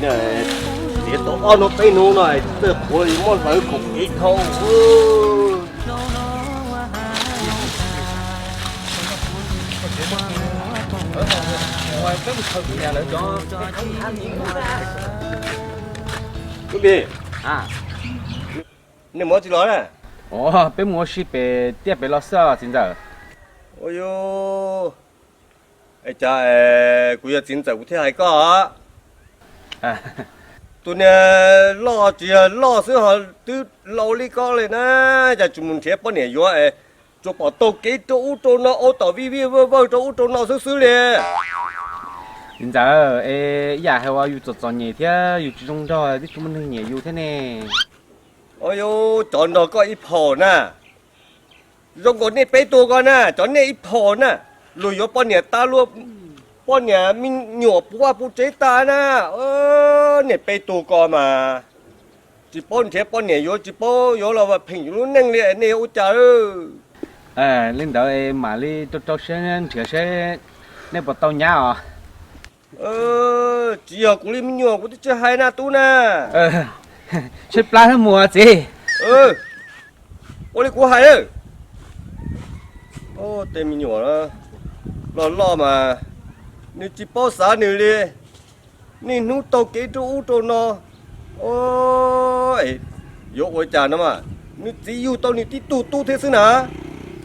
Txiav tau ob hnub peb hnub no txawj qhuav li muab hlawv khoom kev dhau. Tub Npis, nej mus tsis los na? Peb mus ua si pem tiaj pem los xwb txiv ntxawm. Ua cas kuv yog txiv ntxawm kuv thiaj hais koj. Tus niag loj tsis yog loj xwb ho twb laus li koj li na, cas tsis mus nrhiav poj niam yuav es tsuas pom taug kev rau ub rau no ua tom vij vij vawj vawj rau ub rau no xwb xwb li. Txiv ntxawm, es ib yam hais ua yus txom txom nyem thiab yus tsis zoo nraug twb tsis muaj neeg nyiam yus thiab ne. Au, cov nrog koj ib phaum na, zoo nkaus nej peb tug ko na, cov nej ib phaum na, luag yuav poj niam tas luag, poj niam me nyuam puv vaj puv tsev tas na. Nej peb tug ko mas tsis paub nrhiav poj niam yuav, tsis paub yuav los pheej yus lub neej li, nej yuav ua cas? Li ntawd mam li rau rau siab nrhiav seb nej puas tau nyab os. Tsis yog kuv li me nyuam kuv twb tsis hais na tub na. Tshaib plab thiab mus txiv. Ua li kuv hais, tej me nyuam loj loj mas nws tsis paub xav nws li, niaj hnub taug kev rau ub rau no. Yuav ua cas no mas nws txiv yug tau nws tib tug tub thiab xwb na.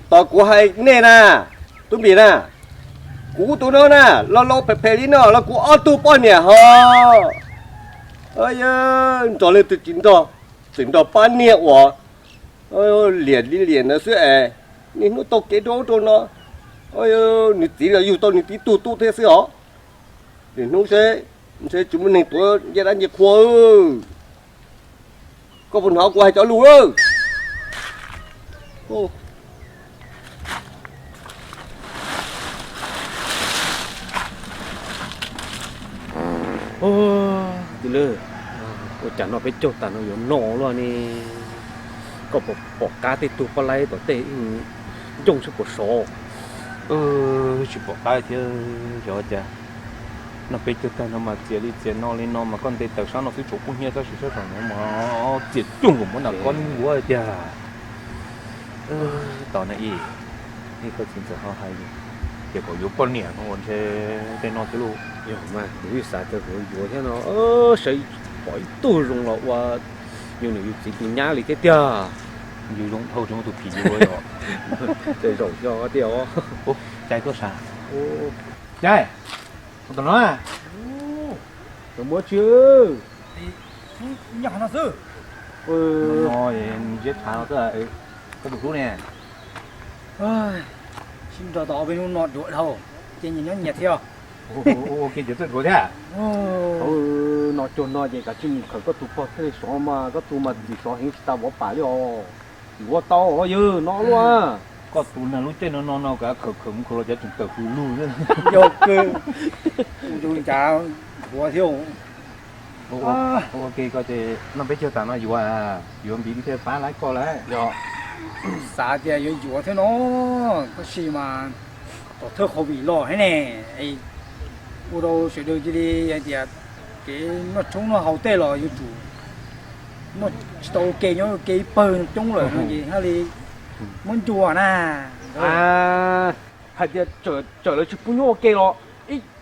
Tos kuv hais nej na, Tub Npis na, kuv tus no na, los laus phem phem li no los kuv ob tug poj niam ho nrog leej twg tsis nrog, tseem nrog pab niag uas liam li liam ntawd xwb es, niaj hnub taug kev rau ub rau no. Nws txiv los yug tau nws tib tug tub thiab xwb os. Niaj hnub seb, ntshe tsis muaj neeg tuav ncej dab ncej qhua. Koj puas hnov kuv hais cov lus? Tij laug, ua cas noj peb caug tas no yuav no luaj ne? Koj puas pom qab tej tug poj laib tom tej ncoo seb puas sov? Tsis pom qab thiab, xyov ua cas noj peb caug tag no mas txias li txias no li no mas koj nte taws sab no xwb tshuav kub hnyiab sab saum no mas txias cuag nkaus muab nram kob nquab tiag. Tos na ib, ib koj txiv ntxawm ho hais tias kom yuav poj niam no ua ntshe tej no thiab lauj. Yog mas kuv yeej xav tias kuv yuav thiab no, sawv pom ib tug zoo los ua yus niam yus txiv tus nyab li thiab tiag. Yus zoo dhau tsis muaj tus phim yus li os. Tej zaum yog tiag os. Cai koj sav. Cai, tom no, muab tsis no xwb. No, ntsiab tshav no xwb, koj tus hlub ne. Sib nrog tau ob peb hnub no duav dhau, ces nyias nyob nyias thiab. Ua ke ces txawj duav thiab. No cuag no ces kav tsij mus khawm koj tus pog thiaj li sov mas, koj tus mas txim sov heev tsis tas vov pam li os. Yuav tau os yawg no luaj. Koj tus nag lub caij no no no kav khawm khawm mus khawm los cov tseem tawm hws lug xwb. Yog kawg, kuv tus ncav duav thiab. Ua ke koj ces noj peb caug tas no yuav, yuav Npis thiaj pab laib koj lawm. Xav tias yuav yuav thiab no, tab sis mas tom thawj covid los thiab ne, ua rau sawv daws cia li hais tias kev noj tshoob noj haus tej los yuav tsum noj tsis tau ua ke, nyob ua ke ib pawg coob lawm no ces thiaj li muab ncua na. Hais tias tsawm lawv tsis pub nyob ua ke los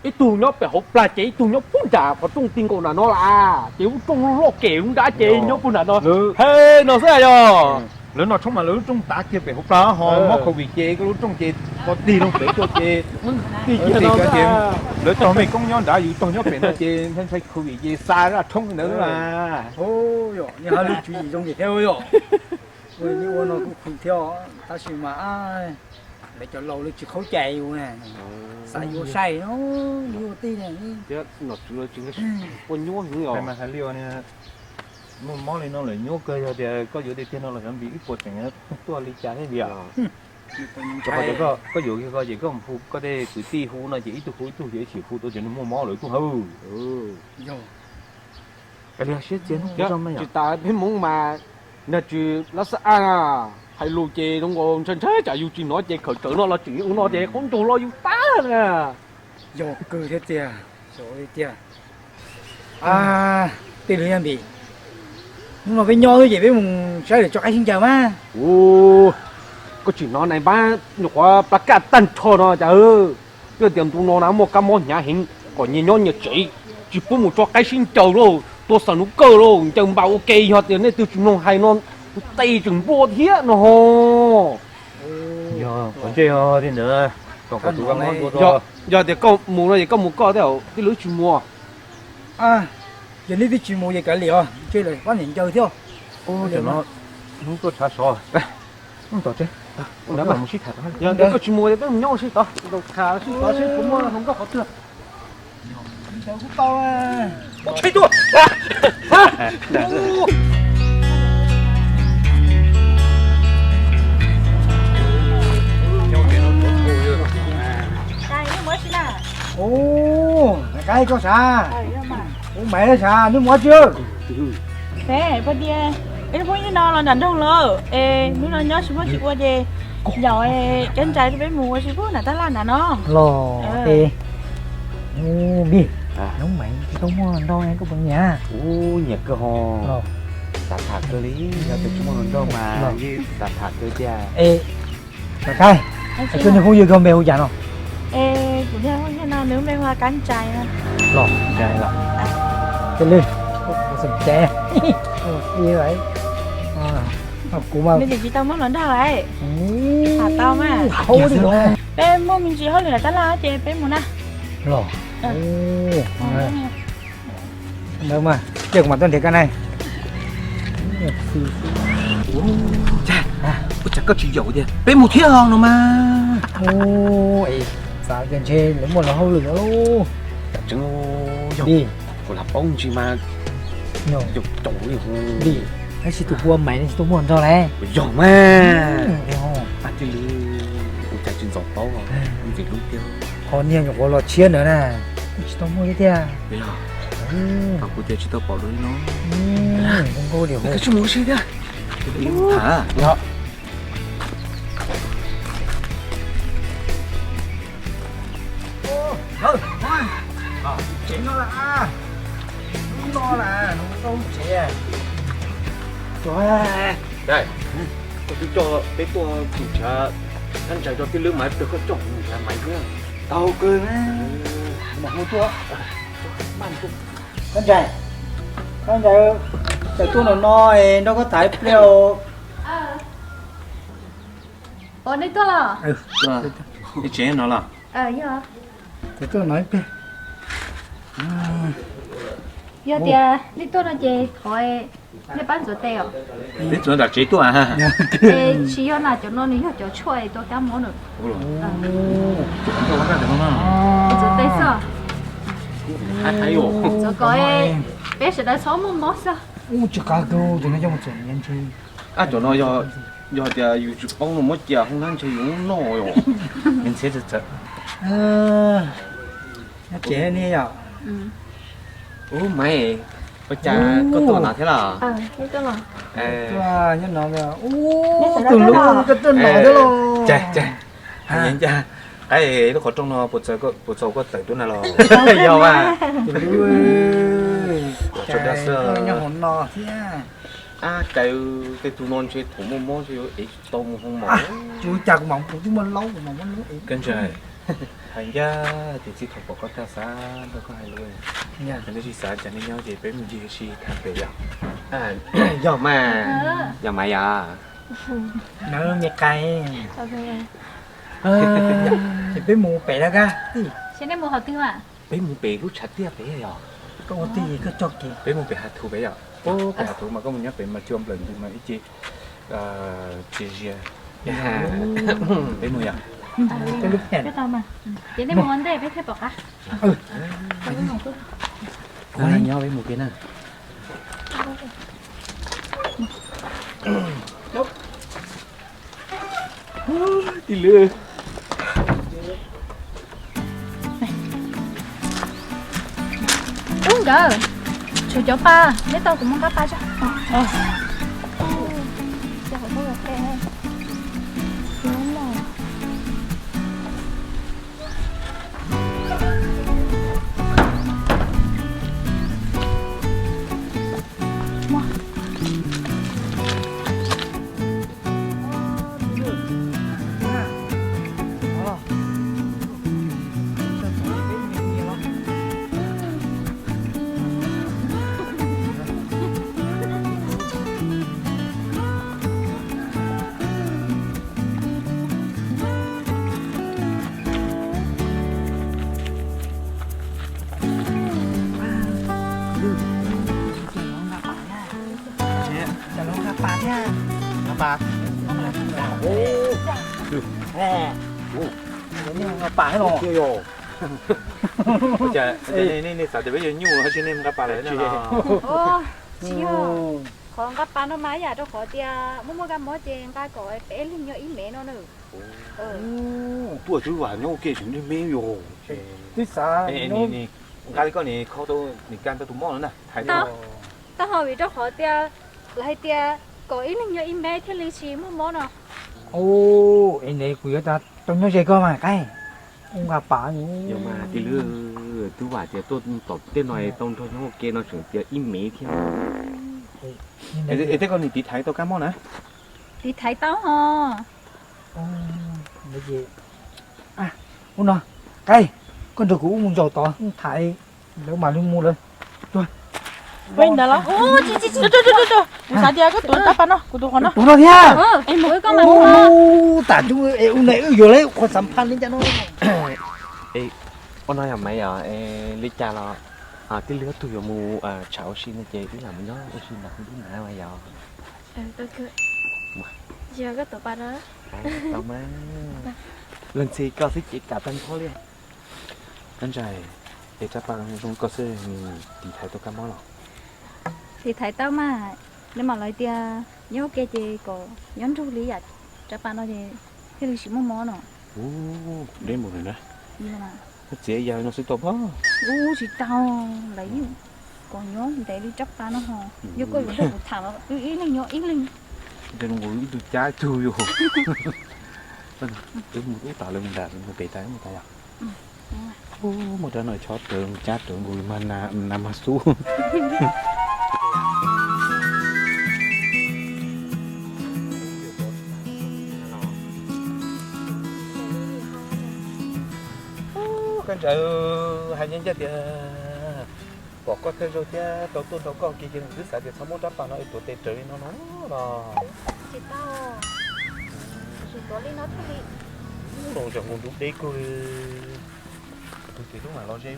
ib tug nyob pem hauv plag ces ib tug nyob pub nram qhov rooj ti nkaus nram no lawm, ces lub rooj loj kem lub nrab ces nyob pug nram no. He, no xwb yog. Lawv noj tshoob mas lawv lub rooj tav kiag pem hauv plag ho mob covid ces koj lub rooj ces ko tig loo pem tuaj ces tig kiag no ces lawv tog mej koob nyob nrad yus tog nyob pem no ces ntshai ntshai covid ces xa zaj tshoob ntawd mas. Yog, yog hais lus tswv yim zoo thiab yog. Ua li ua no kuj khwv thiab tab sis mas lawv cov laus lawv tsis khaub cai yus na, xav yuav sai no, yuav ua tij ne. Thiab nom tswv lawv tsis, ua nyuaj heev os. Mas hais li muaj mob li no lawm nyuaj kawg, yog tias koj yuav tiag tiag no los xyov Npis wb puas tseem tuaj li cas thiab Npis. Koj yuav kiag koj ces koj mus hu koj tej kwv tij hu no ces ib tug hu ib tug ces ib chim hu tau cov neeg muaj mob lawm ib tug hawb. Siab txias tsis tas peb Hmoob mas nag tswv lab xab aj na, hais lus ces zoo nkaus ntshai ntshai tsam yus tsis hnov ces khawm tsawv no los tseem ua no ces qoob ncaug los yus tag na. Yog kawg thiab tiag, xyov li tiag. Tij laug Yaj Npis, hnub no peb nyob xwb ces peb mus saib lawv tso qaib sib ncaws mas. Ua, koj tsis hnov nais npab nyuam qhuav plas kaj tag nrho no cas, twb tias ntu no na muaj kab mob hnyav heev kom nyias nyob nyias tsev, tsis pub mus tso qaib sib ncaws lauj, tua xaws nuv kawj lauj, ncaws npas ua ke, yog tias nej twg tsis mloog hais no tes tseem npua thiab no ho. Yog tias koj mus no ces koj mus koj thiab, tij laug tsis mus. Yog nej twb tsis mus ces kav liam os, ntshe lawv pab niam ncaws thiab. Hnub tuaj tshav sov, mus tom tsev, mus sib tham. Yog tias koj tsis mus ces peb mus nyob ua si tod, tham sib tod seb puas muaj hluas nkauj qhov twg. Ncaws kuj tau. Ub, koj sav, ub, maiv sav, neb mus ua tsi? Peb poj tias peb phooj ywg no los nram nroog lawm es hnub no nyob tsis muaj tsis ua ces yaum cov ntsais rau peb mus ua si pub nram tab laj nram no. Los es, Npis, neb maiv tsis tau muaj hluas nraug koj puas nyiam? Ub, nyiam kawg ho. Xav tham kawg li, yog tias tsis muaj hluas nraug mas yeej xav tham kawg tiag. Es, Kab Ntsais, koj niag phooj ywg koj npe hu cas no? Es kuv niag phooj ywg no nws npe hu ua Kab Ntsais no. Los, Kab Ntsais, kuv xeem Ntsais. Kuv mas nws tsis tau muaj hluas nraug lawm. Tham tau mas. Peb muaj me ntsis hauj lwm nram tab laj ces peb mus na. Los, ntawd mas cia kuv mam tuaj nrhiav Kab Ntsais. Ua cas koj tsis yaum tias peb mus thiab no mas. Xav tias ntshe lawv muaj lawv hauj lwm lawm. Tseeb, yog kuv lam paub ntsis mas yaum caum li hu. Tab sis tus hu ua Maiv tsis tuaj muaj nrog lawm. Yog mas. Ua cas tsis ntxov paub ntxim hlub tiag. Qhov niag nyuam qhuav los tshiab ntawd na, kuj tsis tau muaj thiab tiag. Kuv tias tsis tau pom dua li no. Koj tsis mus ua si thiab. Tsev no las, lub no las, no tau lub tsev. Koj twb coj peb tuaj tus tshav Kab Ntsais rau tij laug Maiv, koj coj tus tshav Maiv thiab. Tau kawg na. Kab Ntsais, Kab Ntsais, tawm tuaj no no es nrog koj tham ib pliag. Ua nej tuaj los? Ib tsev no los? Tawm tuaj no ib pliag. Yog tias nej tuaj no ces thov nej pab ntxuav tes os. Peb ntxuav nram tsev tuaj. Es tsis yog na, cov no nws yog cov tshuaj es tua kab mob na. Ntxuav tes xwb. Ntxuav kom peb sawv daws txhob muaj mob xwb. Ub, tsis qab kawg, cov no yog mus txuam nyiav ntshe. Cov no yog tias yus tsis paub no muab cia hoob nab ntshe yus muab noj os. Nyob tsev ne yom. Ub Maiv, ua cas koj tuaj no thiab los? Tuaj nyob no, ub, tus hlub koj tuaj no thiab los. Qaib, lub qhov rooj no puas txaus koj tawm tuaj na los? Yog mas. Tus hlub, nyob hauv no thiab. Ab, cas tej tug no ntshe thaum muaj mob ntshe yuav ev tsis tau mus hoo mom. Tsis ua cas, kuv mam mus, kuv twb muaj laub, kuv mam muab laub ev. Kab Ntsais, hais ncaj tias txij thaum pom koj tag xav nrog koj hais lus, yog nej tsis xav cas nej nyob ces peb mus ncig ua si tham pem yom. Yog mas, yog mas yom. Nawb me qais. Ces peb mus pem na Kab tij. Peb mus pem lub tshav tiaj pem yom. Koj ua tij koj coj kev. Peb mus pem hav thuv pem yom. Pem hav thuv mas koj mus nyob pem mas cua nplawm ntws mas ib ce txias zias. Peb mus yom. Ces nej mus ua ntej peb thiaj pom qab. Nyob peb mus kiag na. Tij laug. Ub nkawd, tshuav cov pa, neb tau kuv muab qab pa tso. Nqa pas thiab. Nqa pas. Nqa pas los. Nej xav tias peb yog nyuj los tsis, nej nqa pas lawm no. Tsis yog, qhov nqa pas no mas yam rau qhov tias muaj muaj kab mob ces nqa kom peb leeg nyob ib me no na. Tuaj twb vam nyob ua ke tseem niaj me yog. Twb xav nqa li koj nim khau tau nim kas tau tus mob no na. Taub hau vim rau qhov tias lawv hais tias kom ib leeg nyob ib me thiaj li tsis muaj mob no. Es ne kuv yuav tau nyob ze koj mas qaib. Ua nqa pas. Yog mas tij lwm, twb vam tias tuaj tom tej no tau nrog nyob ua ke no tseem tias ib me thiab. Es tej koj nim tiv thaiv tau kab mob na? Tiv thaiv tau ho. Ua no, qaib, koj nrog kuv wb mus zaum tod thaiv, lawv mam li mus lawm. Peb ntawd los. Kuv xav tias koj tuav rab pas no, kuv tuav qhov no. Tuav no thiab. Tam ntug es ua no wb yuav lawv qhuas xav phaj li cas no. Ua no yog Maiv, yog li cas los tij lwm ob tug yuav mus tsham ua si no ces wb lam mus nyob ua si ntawm ub na yog. Yog koj tuav pas no. Tau mas. Leej txiv koj xwb ces kam tag nrho li. Kab ntsais, es rab pas zoo koj xwb nim tiv thaiv tau kab mob los? Tiv thaiv tau mas, nej mam lawv tias nyob ua ke ces kom nyob nrug li yam rab pas no ces thiaj li tsis muaj mob no. Deb mus lawm na. Txiav yam no xwb tau pob. Ub, tsis tau, lawv yeej kom nyob ntev li rab pas no ho. Yog koj yuav nrog kuv tham los wb ib leeg nyob ib leeg. Ib tug cab ib tug yus. Wb mus ub tas lawv mus nram mus pem tas mus tas yog. Muaj rab no chob rawv cab rawv nkaus mas nas mas xub. Koj ntsawd, hais ncaj ncaj tias pom koj thawj zaug thiab tau tuaj nrog koj ua ke ces twb xav tias txhob muab rab pas no es tuav tes raws li no no los. Tsis tau, tsis tuav li no thiaj li. Ub, los zaum nkaus nruv deb kawg li. Tus ces lub mam los ze.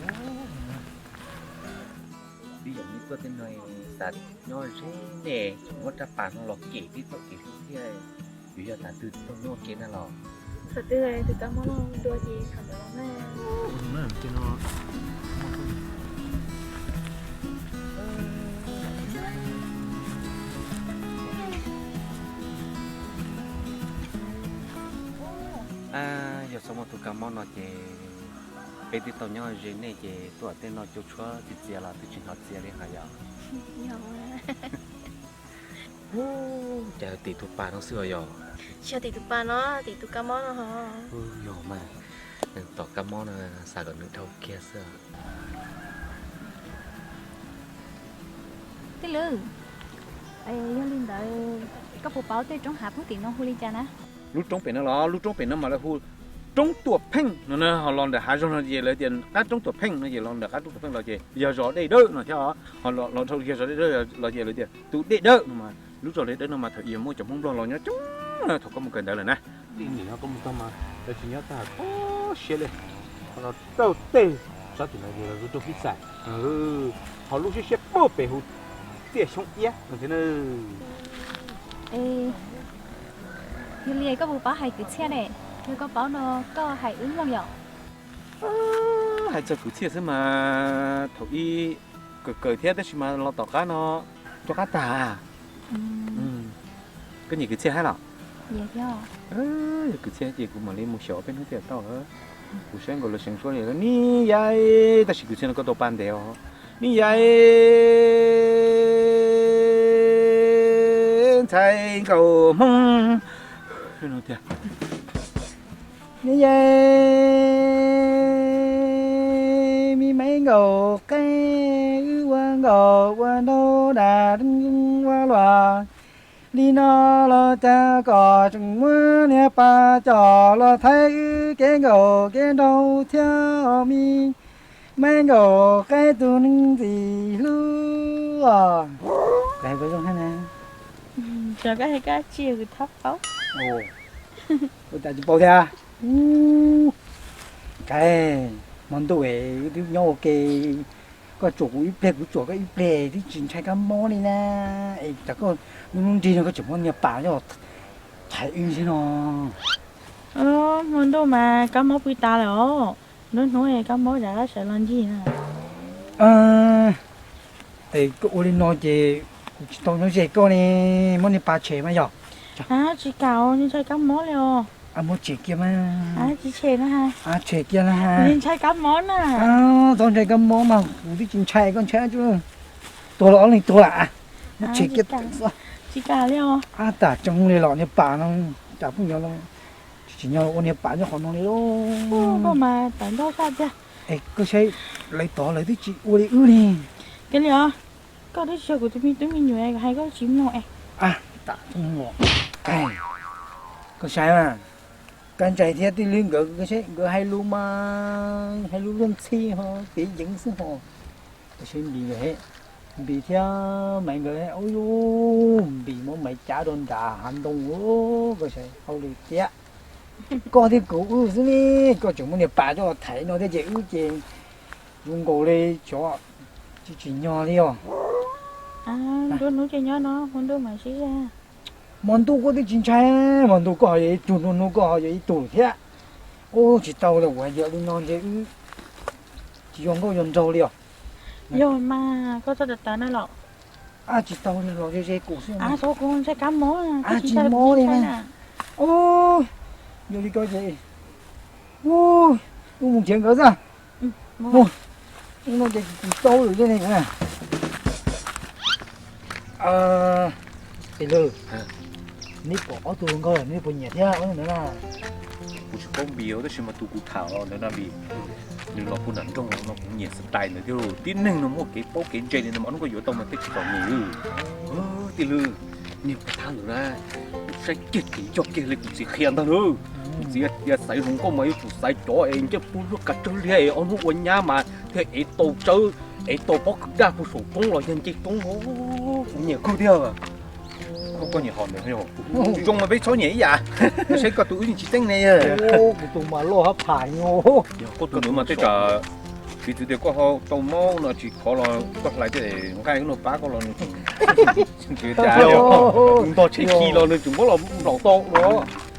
Twb yog nej tuaj tej no xav nyob ze ne, tseem muab rab pas no los kem tib txoj kev hlub thiab. Yuav yog tav twg tau nyob ua ke na los? Thaum twg tus kab mob no dua ces thaum ntawd los na. Yog txhob muaj tus kab mob no ces peb twb tau nyob ze nej ces tuaj tej no cua tshuab txias txias los twb tsis hnov txias li hos yog. Cas tim tus pas no xwb os yog? Tsis yog tim tus pas no, tim tus kab mob no ho. Yog mas, tom kab mob no xav kom nws dhau kiag xwb. Tij Lwm, yog li ntawd koj puas paub tej roob hav puag tim no hu li cas na? Lub roob pem no los, lub roob pem no mas lawv hu Roob Tuam Pheej no na, ho los ntawm hav zoov no ces lawv tias qab Roob Tuam Pheej no ces los ntawm qab Roob Tuam Pheej los ces yog zos Dej Dawb no thiab os, ho los dhau yog zos Dej Dawb los ces lawv tias tus Dej Dawb no mas lub zos Dej Dawb no mas thaum ub muaj cov Hmoob Nplog los nyob coob, thaum koj mus kawm ntawv lawm na. Tij Lwm no koj mus txog mas lawv tsis nyob tag koj siab li, ho los raug tej sab tim no ces los raug Fib Xais, ho lub siab siab puag pem hu Tiaj Xyoob Iab no thiab na. Yog li koj puas paub hais kwv txhiaj ne? Yog koj paub no koj hais wb mloog yom. Hais txog kwv txhiaj xwb mas thaum ub kawm kawm thiab tab sis mas los tom qab no rov qab tag. Koj nyiam kwv txhiaj thiab los? Yog kwv txhiaj ces kuv mam li mus xyaum peb hnub thiaj tau. Kuv saib nkaus lawv seev suab li, nib yai, tab sis kwv txhiaj no koj tau pa ntev os. Nib yai, ntxhais nkauj Hmoob, nib yai, me me nkauj qeej, wb ua nkauj ua nraug. da ua luaj li no los cas kom tseem muab niag pas coj los thaiv wb kev nkauj kev nraug thiab me, me nkauj qaib tus neeg ntxim hlub os. Koj hais koj zoo hab na. Tsuas koj hais koj tsis yog kuv thab paub. Ua cas tsis paub thiab? Ub, kais, hmo ntuj es wb twb nyob ua ke, koj tsuam kuv ib pliag kuv tsuam koj ib pliag twb tsis ntshai kab mob li na. Es cas koj lub hnub nrig no koj tseem muab niag pas coj thaiv wb thiab no? Hmo ntuj mas kab mob pw tas lawm os. Lub hnub es kab mob zam sawv los ncig na. Es koj ua li no ces kuv tsis tau nyob ze koj ne, muab niag pas tshem mas yog. Tsis kam, ntshai kab mob li os. Muab tshem kiag mas. Tsis tshem na. Tshem kiag na. Ntshai kab mob na. Txhob ntshai kab mob mas, kuv twb tsis ntshai koj ntshai. Tuag los ob leeg tuag lawm. Muab tshem kiag. Tsis kam li os. Ab, tas tseeb li los niag pas no, cas pheej nyob, tsis tsim nyog ua niag pas nyob qhov no li lauj. Koj mas tawv ncauj sab tiag. Es koj saib, lawv tod lawv twb tsis ua li wb li. Kiag li os, koj twb tsis yog kuv tus me tub me nyuam hais koj tsis mloog es. Ab, tas tseeb li. Koj saib mas, Kab Ntsais thiab Tij Lwb nkawd, koj saib nkawd hais lus mas hais lus luag ntxhi ho kev yeev xwb ho. Koj saib Npis nkawd, Npis thiab Maiv nkawd, ub, Npis muab Maiv cav rau nram hav ntoo, koj saib hauj lwm tiag. Koj thiab kuv wb xwb ne, koj tseem muab niag pas coj los thaiv no thiab ces wb ces zoo nkaus li tsis tsim nyog li os. Nruab hnub ces nyob no, hmo ntuj mam sib zog. Hmo ntuj koj twb tsis ntshai, hmo ntuj koj ho yog ib tug, nruab hnub koj ho yog ib tug thiab. Ub, tsis tau li, kuv hais tias li no ntshe wb tsis yog nkauj yog nraug li os. Yog mas, koj txhob tawv tawv na los. Ab, tsis tau li, los ze ze kuv xwb. Ab, tsis mob li na. Ub, yog li ko ces, ub, wb mus nrhiav nkawd xwb. Ub, no ces kuv tsis tau lawm li ne. Tij Lwb, neb pom ob tug hluas nkauj lawm neb puas nyiam thiab ob tug ntawd na? Kuv tsis paub Npis tab sis mas tus kuv tham los ntawd na Npis, nws los puag nram nroog no kuv nyiam xav tais ntawd thiab. Tib neeg no muaj kev paub kev ntse li ntawd mas hnub koj yuav tau mas tej tsis txom nyem. Tij Lwb, niag pab thab lawm na, kuv saib kiag kev coj kiag li kuv txiv qhia ntag na. Kuv txiv tias xaiv hluas nkauj mas yuav tsum xaiv cov es ncej puab luaj qas tsawg liag es ob hnub ua nyab mas thiaj ev tau tsawb, ev tau pob kws daj puag saum roob los yog ncej roob. Kuv nyiam kawg thiab. Koj nyiam hom ntawd, zoo mas peb txhob nyiam ib yam. Saib koj tus wb yeej tsis txeeb ne. Kuv tus mas loj hab pham nyo. Yog koj tus ntawd mas tej tsam piv txwv tias koj ho tau mob no tsis khov los koj hlais tej nqaij nuj pab koj los nws tseem ntog tsheb khi los nws tseem muab los nplaum tau no.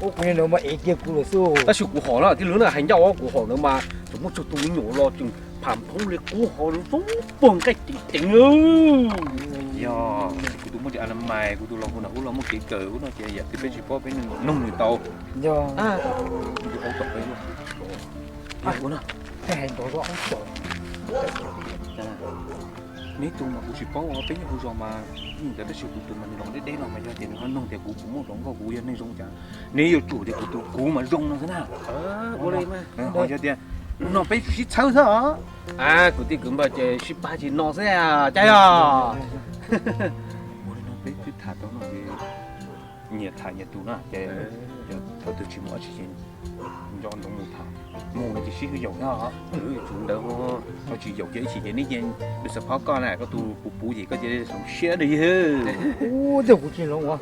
Ua kuv li ntawd mas ev kiag kuv lawm xwb. Tab sis kuv hom na Tij Lwb na, hais ncauj kuv hom ntawd mas tseem muaj txog tus me nyuam los tseem pham phoob li qub ho zoo puag nqaij ceev ceev. Yog kuv tus muaj tsis a la mais, kuv tus los kuv nam ub los muaj kev kawm ub no ces yam twg peb tsis paub peb nug nws tau. Yog, kuv tus aub tom peb ua no. Neb tus mas kuv tsis paub, peb nyob hauv zos mas ntawd tab sis kuv tus mas nws los deb deb no mas yog tias nws ho nug tias kuv puas muaj hluas nkauj, kuv yog neeg zoo cas, neb yuav tsum tias kuv tus kuv mas zoo no xwb na. Ua li mas, ho yog tias no peb sib txhawb xwb os. Kuv tij kwv npawg ces sib pab tsis no xwb cas yog. Ua li no peb twb tham tau no ces nyias tham nyias tus na ces thaum twg tsis muaj dab tsi ces nco ntsoov mus tham, mus no ces sib hwj yaum thiab. Tus ntawd ho tsis yaum ces ib chim ces neb ces nws xav pab koj na, koj tus puv puv ces koj cia li hloov siab dua ywg. Ub, tej kuv tsis hloov ua,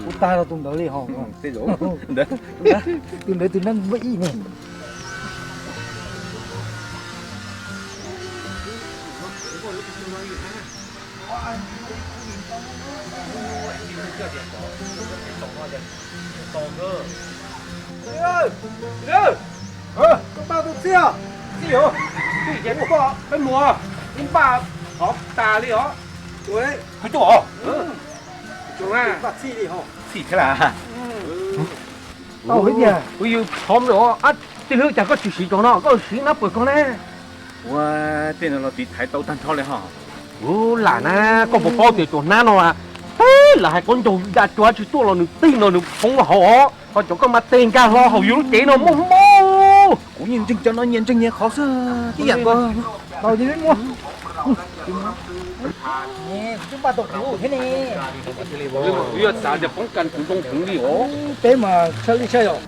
kuv tag rau tus ntawd li ho. Tej zaum tus ntawd tus nab muaj ib ne. Koj npaj tus txhij, txhij, peb mus, ib npaj hov tas li os. Txhij thiab las. Tau tiag, kuv yus thov mus. Tij Lwb, cas koj tsis siv cov no, koj siv nab pawg koj ne? Ua, tej no los tiv thaiv tau tag nrho li ho. Ua lam na, koj puas paub tias cov nab no, lawv hais koj ncaug da cua tsis tuaj los nws tig no nws poob los hauv os, ho cov koj mas tes nkag hlo hauv yus lub cev no muaj hmoov. Kuv nyias ntseeg cov no nyias ntseeg nyias qhov xwb, tib yam nkaus. Tau ces peb muab. Kuv twb npaj tau kuv thiab ne. Kuv yuav xav tias poob kas kuv zoo heev li os. Peb mas tshaj lij tshaj yom.